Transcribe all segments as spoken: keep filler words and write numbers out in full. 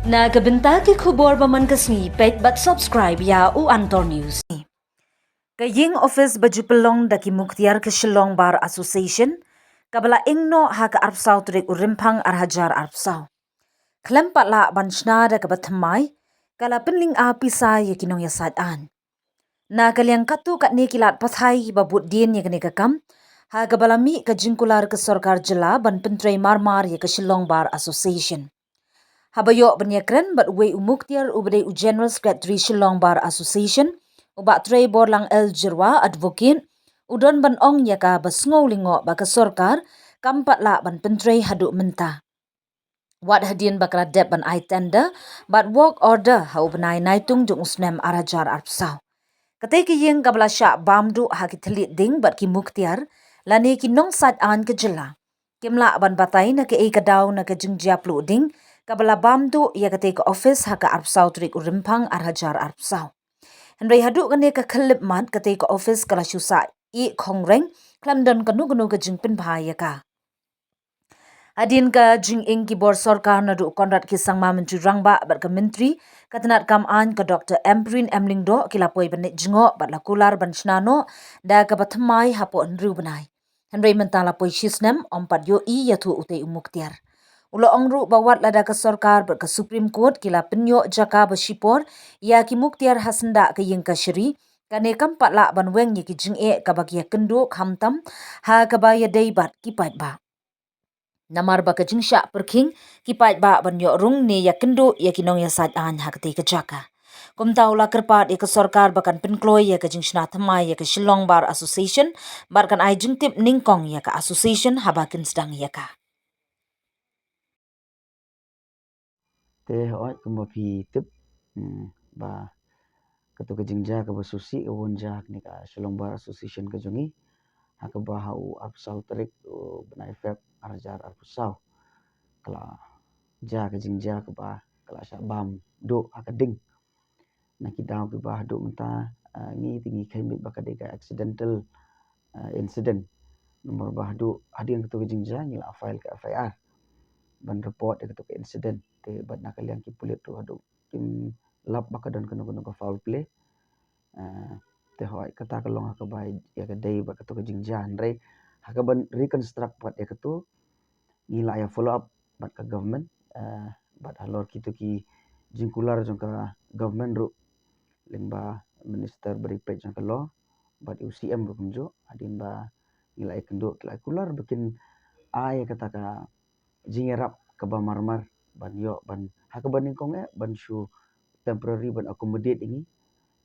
Na ka bynta ki khubor ba man ka sngi, peit bad subscribe ïa u Antor News. Ka ïing office ba ju pynlong da ki muktiar ka Shillong Bar Association kaba la ing noh ha ka arphew saw tarik u Rymphang ar hajar arphew saw, khlem pat lah ban shna da kaba thymmai, ka la pynlynga pisa ïa ki nongïasaid aiñ. Na ka liang katto katne ki lad pathai ba bud dien ïa kane ka kam, ha kaba la mih ka jingkular ka sorkar jylla ban pyntrei marmar ïa ka Shillong Bar Association. Haba ïoh ban ïakren bad uwei u muktiar uba dei u General Secretary Shillong Bar Association, u Bah Treiborlang L Jyrwa, Advocate, u don ban ong ïa ka ba sngew lyngngoh ba ka sorkar kam pat lah ban pyntrei haduh mynta, wat hadien ba ka la dep ban ai tender bad work order ha u bnai Naitung jong u snem ar hajar arphew saw. Katei ka ïing kaba la shah bam duh ha ki thylliej ding bad ki muktiar lane ki nongsaid aiñ ka jylla, kim lah ban batai na kaei ka daw na ka jingjia pluh ding kaba la bam duh ïa katei ka office ha ka arphew saw tarik u Rymphang ar hajar arphew saw. Hynrei haduh kane ka khyllipmat katei ka office ka la shu sah ïeh khongreng, khlem don kano kano ka jingpynbha ïa ka. Hadien ka jinging ki bor sorkar naduh u Conrad K Sangma, Myntri Rangbah, bad ka Myntri ka tnad kam aiñ ka Doktor Ampareen M Lyngdoh, ki la poi ban leit jngoh bad la kular ban shna noh da kaba thymmai hapoh hynriew bnai. Hynrei mynta la poi shi snem ym pat ïohi ïathuh utei u muktiar. U la ong ruh ba wat lada ka sorkar bad ka Supreme Court ki la pynïoh jaka ba shipor ïa ki muktiar ha syndah ka ïing kashari, kane kam pat lah ban weng ïa ki jingeh kaba ki ïakynduh, khamtam ha kaba ïadei bad ki paidbah. Namar ba ka jingshah pyrkhing ki paidbah ban ïoh rung ne ïakynduh ïa ki nongïasaid aiñ ha katei ka jaka. Kumta u la kyrpad ïa ka sorkar ba kan pynkloi ïa ka jingshna thymmai ïa ka Shillong Bar Association bad kan ai jingtip nyngkong ïa ka association haba kin sdang ïa ka. Te hooid, kumba phi tip, hmm, ba kato ka jingjia kaba sngewsih ka bun jia ha kane ka Shillong Bar Association ka jong ngi, ha kaba ha u arphew saw tarik u bnai Feb ar hajar arphew saw, ka la jia ka jingjia kaba ka la shah bam duh ha ka ding. Na ki daw kiba haduh mynta, ah, ngi te ngi kheiñ beit ba ka dei ka accidental, ah, incident. Namar ba haduh hadien kato ka jingjia ngi la file ka F I R ban report ïa kato ka incident. Te bad na ka liang ki pulit ruh haduh kim lap ba ka don kano kano ka foul play. Ah, te hooid, kata ka long ha kaba ïa ka dei bad kato ka jingjia, hynrei ha kaban reconstruct pat ïa kato, ngi la ïa follow up bad ka government, ah, bad halor kito ki jingkular jong ka government ruh, lyngba minister ba dei peit jong ka law bad u C M ruh kumjuh, hadien ba ngi la ïakynduh, ki la ïa kular ba kin ai kata ka jingïarap kaba marmar ban ïoh ban, ha kaba nyngkong eh, ban shu temporary ban accommodate ïa ngi.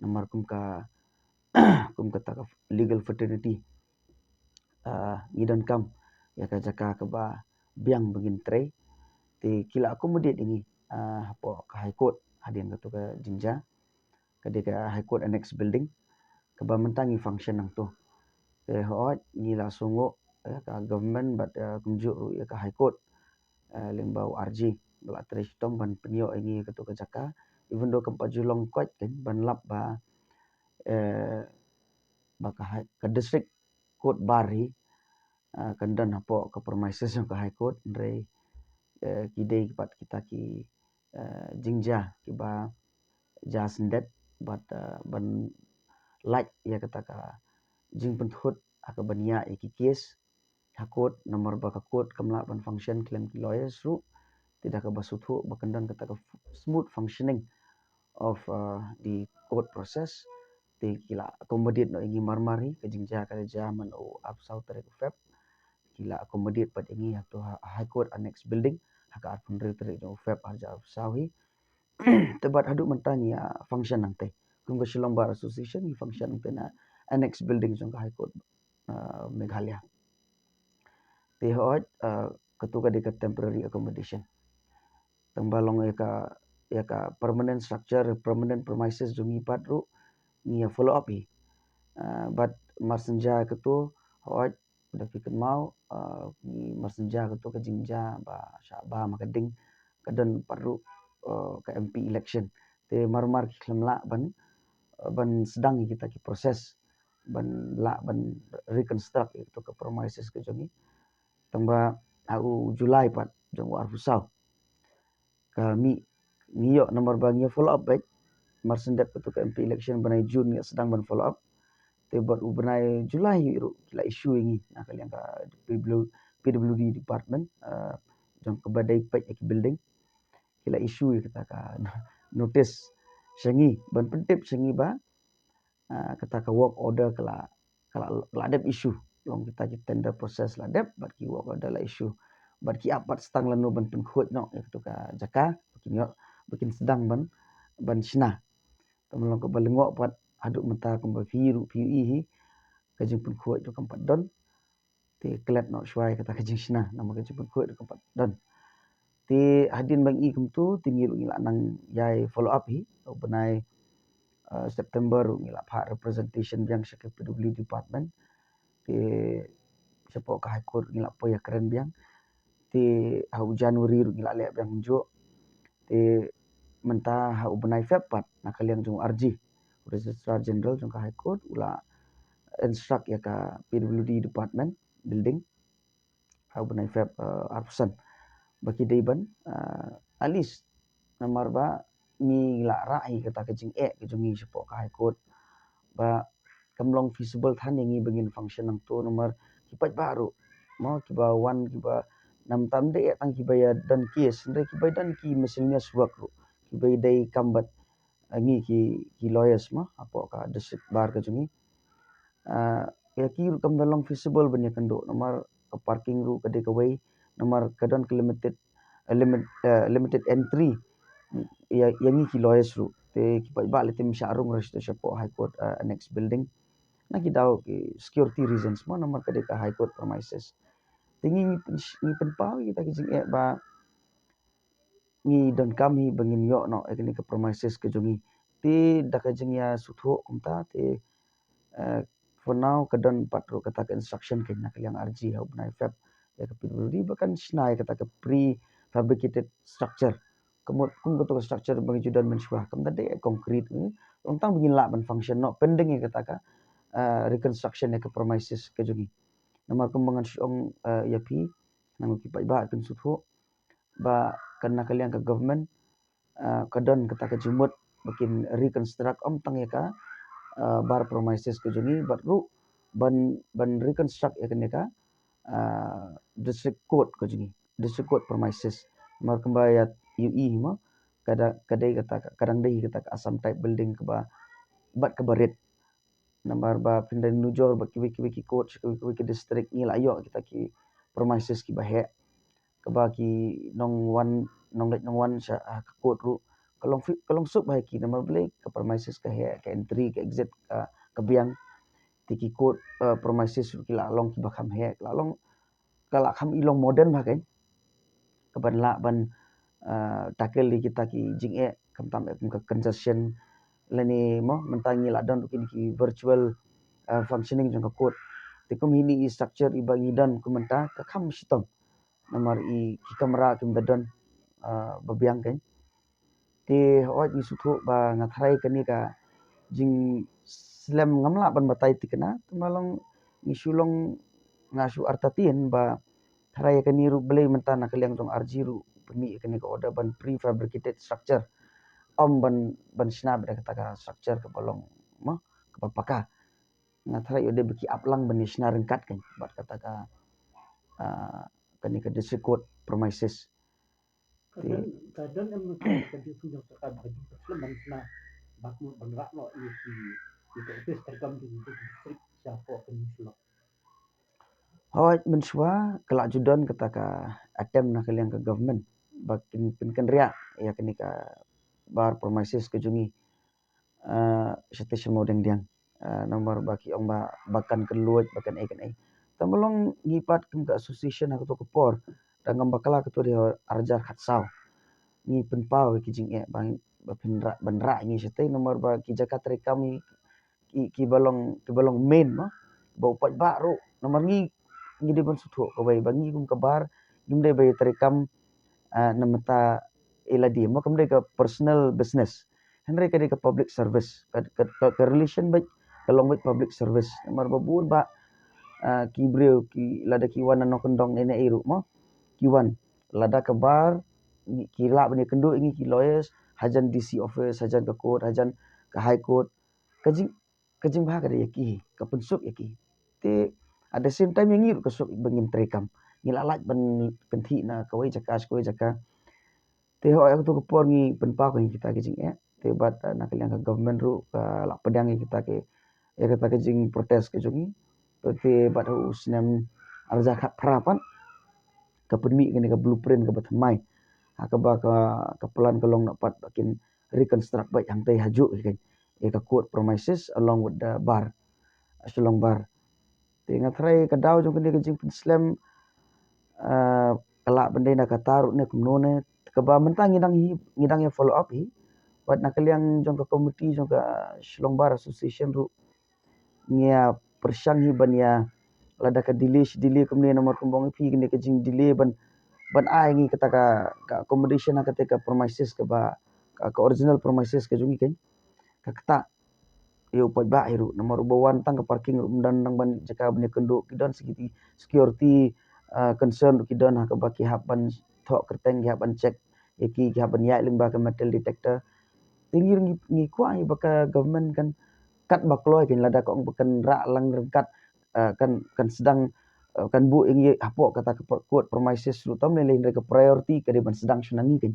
Namar kum ka, kum kata ka legal fraternity, ah, ngi donkam ïa ka jaka kaba biang ba ngin trei. Te ki la accommodate ïa ngi, ah, hapoh ka High Court hadien kato ka jingjia. Ka dei ka High Court Annex Building kaba mynta ngi function hangto. Te hooid, ngi la sngewnguh ïa ka government bad, eh, kumjuh ruh ïa ka High Court, eh, lyngba u R G ba la trei shitom ban pynïoh ïa ngi ïa kato ka jaka, even though kam pat ju long koit keiñ ban lap ba, eh, ba ka High, ka District Court Bar hi, eh, kan don hapoh ka premises jong ka High Court, hynrei, eh, ki dei pat kita ki, eh, jingjia kiba jia syndet bad, eh, ban lait ïa kata ka jingpynthut ha kaban ïa ïa ki case ha court, namar ba ka court kam lah ban function khlem ki lawyers ruh. Te da kaba sngewthuh ba kan don kata ka f-, smooth functioning of, uh, the court process. Te ki la accommodate noh ïa ngi marmar hi, ka jingjia ka la jia man u arphew saw tarik u Feb. Ki la accommodate pat ïa ngi ha to ha High Court Annex Building ha ka arphew hynriew tarik jong u Feb ar hajar arphew saw hi. Te bad haduh mynta ngi ïa function hangtei. Kum ka Shillong Bar Association ngi function hangtei na Annex Building jong ka High Court, uh, Meghalaya. Te hooid, uh, kato ka dei ka temporary accommodation. Tang ba long ïa ka, ïa ka permanent structure, permanent premises jong ngi pat ruh ngi ïa follow up hi. Uh, bad marsynja kato, hooid, da phi kynmaw, uh, ngi marsynja kato ka jingjia ba shah bam ha ka ding, ka don pat ruh, uh, ka M P election. Te marmar ki khlem lah ban, uh, ban sdang ïa kita ki process ban lah ban reconstruct ïa kato ka premises ka jong ngi. Tang ba ha u July pat jong u arphew saw ka mih ngi ïoh namar ba ngi follow up bad mar shen dep katu ka M P election bnai June ngi sdang ban follow up. Te bad u bnai July ruh ki la issue ïa ngi na ka liang ka P W D department, eh, jong kaba dei peit ïa ki building. Ki la issue ïa kata ka notice sha ngi ban pyntip sha ngi ba, ah, kata ka work order ka la, ka la, ka la dep issue. Long kita ki tender process la dep bad ki work order la issue. Bad ki ap pat stang lano ban pynkhuid noh ïa katu ka jaka ba kin ïoh, ba kin sdang ban, ban shna. Te long kaba lyngngoh pat haduh mynta kumba phi ruh phi ïohi hi ka jingpynkhuid ruh kam pat don. Te klet noh shuwa ïa kata ka jingshna namar ka jingpynkhuid ruh kam pat don. Te hadien ba ngi i kumtu te ngi ruh ngi la nang ïai follow up hi. U bnai, eh, September ruh ngi la phah representation biang sha ka P W D department. Te shapoh ka High Court ngi la poi ïakren biang. Te ha u January ruh ngi la leh biang kumjuh. Te mynta ha u bnai Feb pat na ka liang jong u R G, u Registrar General jong ka High Court u la instruct ïa ka P W D department building ha u bnai Feb, eh, arphew san ba ki dei ban, eh, at least namar ba ngi la rah ïa kata ka jingeh ka jong ngi shapoh ka High Court ba kam long feasible than ïa ngi ba ngin function nangto namar ki paidbah ruh mo kiba wan kiba namar tam dei tang kiba ïa don case, hynrei kiba don ki miscellaneous work ruh kiba dei kam bad, eh, ngi ki, ki lawyers mo hapoh ka district bar ka jong ngi. Ah, ïa ki ruh kam da long feasible ban ïakynduh namar ka parking ruh ka dei kawei namar ka don ka limited, eh, limit, eh, limited entry. Ïa, ïa ngi ki lawyers ruh te ki paidbah lehse ym shah rung ruh shapoh High Court, eh, annex building. Na ki daw ki security reasons mo namar ka dei ka High Court premises. Te ngi, ngi pyn, ngi pynpaw ïa kita ki jingeh ba ngi donkam hi ba ngin ïoh noh ïa kane ka premises ka jong ngi. Te da ka jingïasngewthuh kumta te, eh, for now ka don pat ruh kata ka instruction ka na ka liang R G ha u bnai Feb ïa ka P W D ba kan shna ïa kata ka prefabricated structure. Ka mut kum kata ka structure ba ngi ju don mynshuwa kam da dei concrete, eh, long tang ba ngin lah ban function noh pending ïa kata ka, eh, reconstruction ïa ka premises ka jong ngi. Namar kum ba ngan shu ong, eh, ïa phi nang ki paidbah phin sngewthuh ba kan na ka liang ka government, ah, ka don kata ka jingmut ba kin reconstruct ym tang ïa ka, ah, bar premises ka jong ngi bad ruh ban, ban reconstruct ïa kane ka, ah, district court ka jong ngi, district court premises. Namar kumba ïa ïohi hi mo ka da, ka dei kata ka, ka dang dei kata ka Assam type building kaba bad kaba rit. Namar ba phin da nujor bad kiwei kiwei ki court sha kiwei kiwei ki district ngi la ïoh kita ki premises kiba heh kaba ki nongwan, nongleit nongwan sha, ah, ka court ruh ka long fi, ka long suk ba ha ki namar balei ka premises ka heh, ka entry ka exit ka, ka biang. Te ki court, eh, premises ruh ki la long kiba kham heh, ki la long ka la kham i long modern bha kein. Ka ban lah ban, ah, tackle ïa kita ki jingeh khamtam eh kum ka congestion lane mo mynta ngi la don ruh kine ki virtual, ah, functioning jong ka court. Te kum hini i structure iba ngi don kum mynta ka kham shitom. Namar i ki camera kim da don, ah, ba biang kein. Te hooid ngi sngewthuh ba nga tharai kane ka jingslem ngam lah ban batai thikna, te ma long ngi shu long nga shu artatien ba tharai kane ruh balei mynta na ka liang jong R G ruh pynmih kane ka order ban prefabricated structure. Ym ban, ban shna bad kata ka structure kaba long mo kaba paka. Nga tharai ïoh dei ba ki ap lang ban ïa shna ryngkat kein bad kata ka, ah, kane ka district court premises. Ka don, ka don em ka, ka jingpynjah sorkar ba ka jingpynslem ban shna ba ka mut ban rah noh ïa ki, ïa ka office treikam jong ka district shapoh ka New Shillong. Hooid mynshuwa ka la ju don kata ka attempt na ka liang ka government ba kin pynkynriah ïa kane ka bar premises ka jong ngi, eh, sha station Mawdengdiang. Eh, namar ba ki ong ba, ba kan kynluid, ba kan ei kan ei. Tang ba long ngi pat kum ka association ha kato ka por, da ngam bakla kato dei ha arhajar khatsaw. Ngi pynpaw ïa ki jingeh ba, ba pynrah, ban rah ngi shatei namar ba ki jaka treikam ngi ki, ki ba long, ki ba long main mo. Ba u paidbah ruh namar ngi, ngi dei ban sngewthuh kawei ba ngi kum ka bar ngim dei ba ïa treikam, ah, na mynta ïa lade mo, kam dei ka personal business. Hynrei ka dei ka public service, ka, ka, ka, ka relation bad ka long bad public service. Namar ba bun ba, ah, ki briew ki lada ki wan na nongkyndong ne ne ei ruh mo ki wan lada ka bar ngi ki lah ban ïakynduh ïa ngi ki lawyers hajan D C office, hajan ka court, hajan ka high court. Ka jing ka jingbha ka dei ïa ki, ka pynsuk ïa ki. Te at the same time ïa ngi ruh ka suk ba ngin treikam, ngi lah lait ban kynthih na kawei jaka sha kawei jaka. Te hooid, ha kato ka por ngi pynpaw ka ngi kita ki jingeh. Te bad, eh, na ka liang ka government ruh ka lah pdiang ïa kita ki, ïa kita ki jingprotest ka jong ngi. Te bad ha u snem arhajar khatphra pat ka pynmih kane ka blueprint kaba thymmai ha kaba ka, ka plan ka long na pat ba kin reconstruct beit hangtei hajuh hi kane, ïa ka court premises along with the bar, Shillong Bar. Te nga tharai ka daw jong kane ka jingpynslem, ah, ka lah ban dei na kata ruh ne kumno ne, kaba mynta ngi dang hi, ngi dang ïa follow up hi. Bad na ka liang jong ka committee jong ka Shillong Bar Association ruh ngi ïa pyrshang hi ban ïa, lada ka delay shi delay kumne, namar kumba ong ïa phi kane ka jingdelay ban, ban ai ngi kata ka, ka accommodation ha kata ka premises kaba, ka, ka original premises ka jong ngi kane, ka ktah ïa u paidbah hi ruh, namar uba wan tang ka parking ruh ym don nang ban jaka ban ïakynduh. Ki don security, security, ah, concern ruh ki don ha kaba ki hap ban thoh kyrteng, ki hap ban check ïa ki, ki hap ban ïaid lyngba ka metal detector. Te ngi, ngi, ngi kwah ïa ba ka government kan kat ba kloi kan, lada ka ong ba kan rah lang ryngkat, eh, kan, kan sdang, eh, kan buh ïa ngi hapoh kata ka court premises ruh tam lei lei, hynrei ka priority ka dei ban sdang shna ngi kan.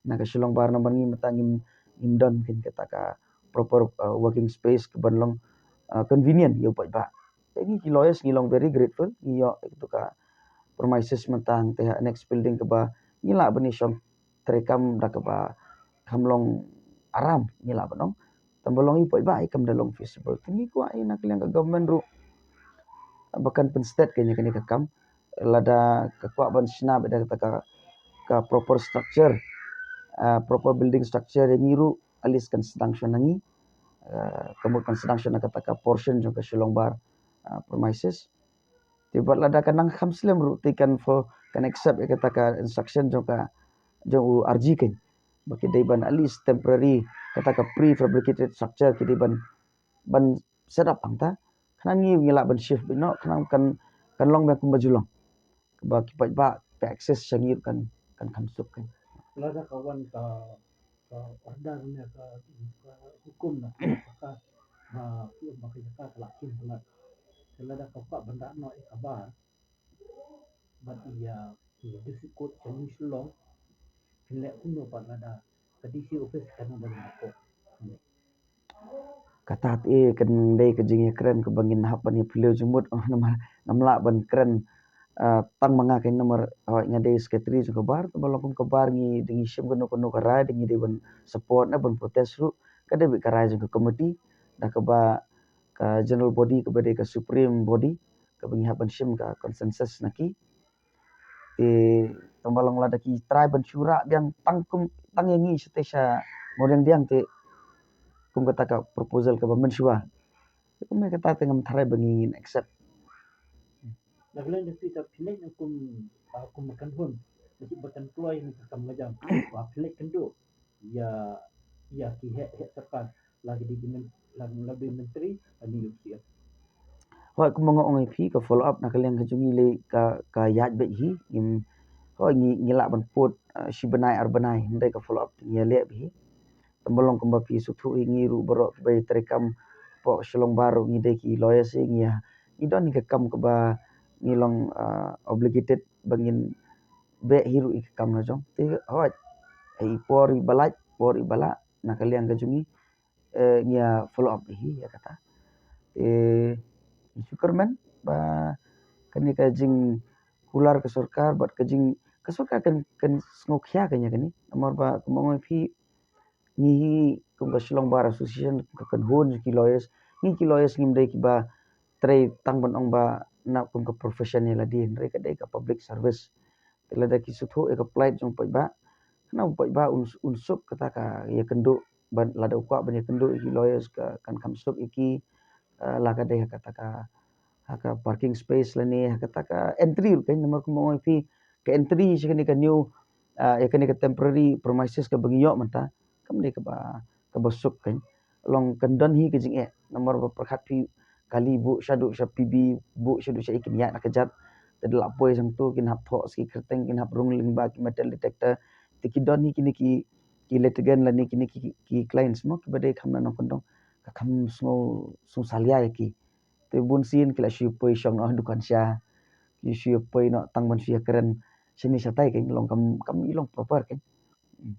Na ka Shillong Bar namar ngi mynta ngim, ngim don kan kata ka proper, eh, working space ka ban long, eh, convenient ïa u paidbah. Te ngi ki lawyers ngi long very grateful, ngi ïoh ïa katu ka premises mynta hangtei ha next building kaba ngi lah ban ïashong treikam da kaba kham long aram, ngi lah ban ong. Tang ba long ïa u paidbah ïa kam da long feasible. Te ngi kwah ïa na ka liang ka government ruh ba kan pynsted ka ïa kane ka kam. Lada ka kwah ban shna beit da kata ka, ka proper structure, ah, proper building structure ïa ngi ruh, at least kan sdang shwa na ngi, ah, ka mut kan sdang shwa na kata ka portion jong ka Shillong Bar, ah, premises. Te bad lada ka nang kham slem ruh te kan fo, kan accept ïa kata ka instruction jong ka, jong u arji kan, ba ki dei ban at least temporary, kata ka prefabricated structure ki dei ban, ban set up hangta. Khnang ngi, ngi lah ban shift beit noh, khnang kan, kan long biang kumba ju long. Kaba ki paidbah, ka access sha ngi ruh kan, kan kham suk kan. Lada ka wan ka, ka order ne ka, ka hukum na ka, ka, ba, ba ka jaka ka la khim palat. Te lada ka kwah ban rah noh ïa ka bar bad ïa, ïa district court sha New Shillong, phin leh kumno pat lada ka D C office ka nang ban hapoh? Kata te kan dei ka jingïakren kaba ngin hap ban ïa phylliew jingmut, namar ngam lah ban kren, ah, tang ma nga kan, namar hooid nga dei secretary jong ka bar, te ba long kum ka bar ngi dei ngi shim kano kano ka rai, dei ngi dei ban support ne ban protest ruh, ka dei beit ka rai jong ka committee, da kaba ka general body kaba dei ka supreme body kaba ngi hap ban shim ka consensus na ki. Te tang ba long lada ki try ban shu rah biang tang kum, tang ïa ngi shatei sha Mawdiangdiang te kum kata ka proposal kaba mynshuwa. Te kum kata te ngam tharai ba ngi ngin accept. Da ka liang da phi ta phi leh na kum, ah, kum ka kynhun, da phi ba kan kloi na ka kam ka jam, ba phi leh kynduh ïa, ïa ki heh, heh sorkar, la ki dei ki men-, la, la dei myntri, la dei U C F. Hooid, kumba nga ong ïa phi, ka follow up na ka liang ka jong ngi lei ka, ka ïaid beit hi, ngim, hooid ngi, ngi lah ban pud, eh, shi bnai ar bnai, hynrei ka follow up ngi ïaleh beit hi. Tang ba long kumba phi sngewthuh hi, ngi ruh baroh kiba ïa treikam hapoh Shillong Bar ruh ngi dei ki lawyers hi, ngi ïa, ngi don hi ka kam kaba ngi long, eh, obligated ba ngin beh hi ruh ïa ka kam la jong. Te hooid, i por iba lait, por iba lah, na ka liang ka jong ngi, eh, ngi ïa follow up hi ïa kata. Te ngi shu kyrmen ba kane ka jingkular ka sorkar bad ka jing, ka sorkar kan, kan sngewkhia ka ïa kane. Namar ba kumba ong ïa phi, ngi hi kum ka Shillong Bar Association, kum ka kynhun jong ki lawyers, ngi ki lawyers ngim dei kiba trei tang ban ong ba na kum ka profession ïa lade, hynrei ka dei ka public service. Te lada ki sngewthuh ïa ka plight jong u paidbah, khnang u paidbah un, un suk kata ka ïakynduh, ban lada u kwah ban ïakynduh ïa ki lawyers ka, kan kham suk ïa ki, eh, la ka dei ha kata ka, ha ka parking space lane ha kata ka entry ruh kan, namar kumba ong ïa phi, ka entry sha kane ka new, eh, ïa kane ka temporary premises kaba ngi ïoh mynta kam dei kaba, kaba suk kan. Long kan don hi ka jingeh, namar ba pyrkhat phi kali buh shaduh sha P B, buh shaduh sha i, kin ïaid na kjat. Te da la poi shangtu kin hap thoh sa ki kyrteng, kin hap rung lyngba ki metal detector, te ki don hi kine ki, ki litigant lane kine ki, ki clients mo, kiba dei kham na nongkyndong, ka kham sngew, sngew salia ïa ki. Te bun sien ki la shu poi shong noh dukan sha, ki shu poi noh tang ban shu ïakren shane shatai, kan long kam, kam i long proper kan. Hmm.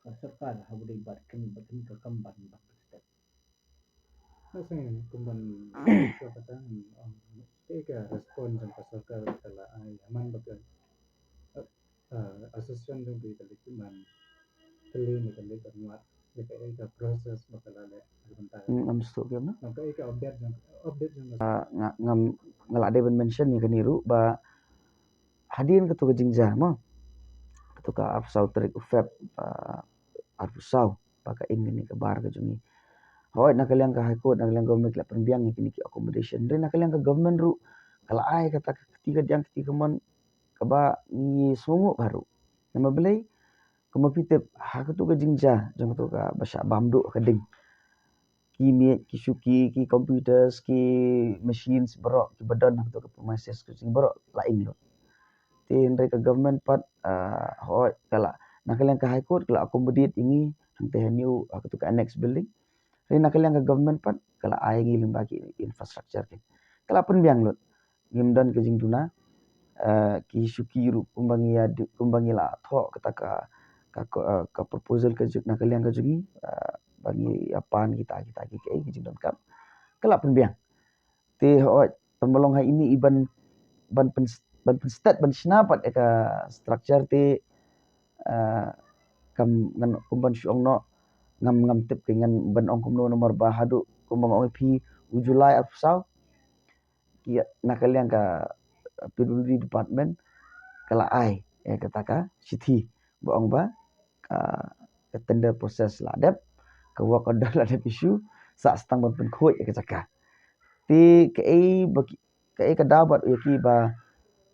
Ka sorkar ha u dei bad kane, bad kane ka kam ban, ban pynstep. Ka seng kumban shuwa kata, um, kaei ka response jong ka sorkar ka la ai, ha man ba ka, uh, association jong phi ka leit ban plie ne ka leit ban wad ïa kaei ka process ba ka la leh ha ka bynta. Hmm, am stu kiam na. Nang kaei ka update jong, update jong ka. Ah, nga, ngam, nga la dei ban mention ïa kane ruh ba hadien kato ka jingjia mo, kato ka arphew saw tarik u Feb, ah, arphew saw, ba ka ing kane ka bar ka jong ngi. Hooid, na ka liang ka High Court, na ka liang ka government ki la pynbiang ïa kine ki accommodation. Hynrei na ka liang ka government ruh ka la ai kata ka kti kadiang kti kamon kaba ngi sngewnguh bha ruh. Namar balei? Kumba phi tip, ha kato ka jingjia jong kato kaba shah bam duh ka ding, ki miej, ki shuki, ki computers, ki machines baroh kiba don ha kato ka premises ka jong ngi baroh la ing lut. Te hynrei ka government pat, ah, hooid, ka la, na ka liang ka High Court ka la accommodate ïa ngi hangtei hynñiew ha kato ka annex building. Hynrei na ka liang ka government pat ka la ai ïa ngi lyngba ki infrastructure ki, ka la pynbiang lut. Ngim don ka jingduna, eh, ki shuki ruh kumba ngi ïa di-, kumba ngi la thoh kata ka, ka, ka, eh, ka proposal ka jong, na ka liang ka jong ngi, eh, ba ngi ïa pan kita, kita ki, kaei ki jingdonkam, ka la pynbiang. Te hooid, tang ba long ha ine i ban, ban pyn, ban pynstet, ban shna pat ïa ka structure te, eh, kam ngan kum ban shu ong noh, ngam, ngam tip ke ngan ban ong kumno namar ba haduh kumba nga ong ïa phi u July arphew saw, ki, na ka liang ka P W D department ka la ai ïa kata ka shithi ba ong ba ka, ka tender process la dep, ka work order la dep issue, sah sa tang ban pynkhuid ïa ka jaka. Te kaei ba ki, kaei ka daw bad ïa ki ba,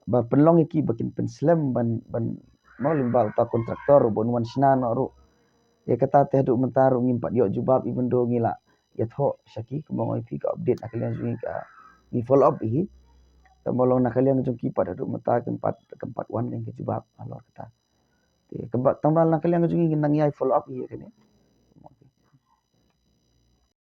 ba pynlong ïa ki ba kin pynslem ban, ban, mo, lyngba uta contractor ruh ba un wan shna noh ruh. Ïa kata te haduh mynta ruh ngim pat ïoh jubab, even though ngi la ïathoh sha ki, kumba nga ong ïa phi, ka update na ka liang jong ngi ka, ngi follow up ïa hi. Tang ba long na ka liang jong ki pat haduh mynta kim pat, kim pat wan ka jubab halor kata. Te kaba, tang ba na ka liang jong ngi ngi nang ïai follow up ïa kane.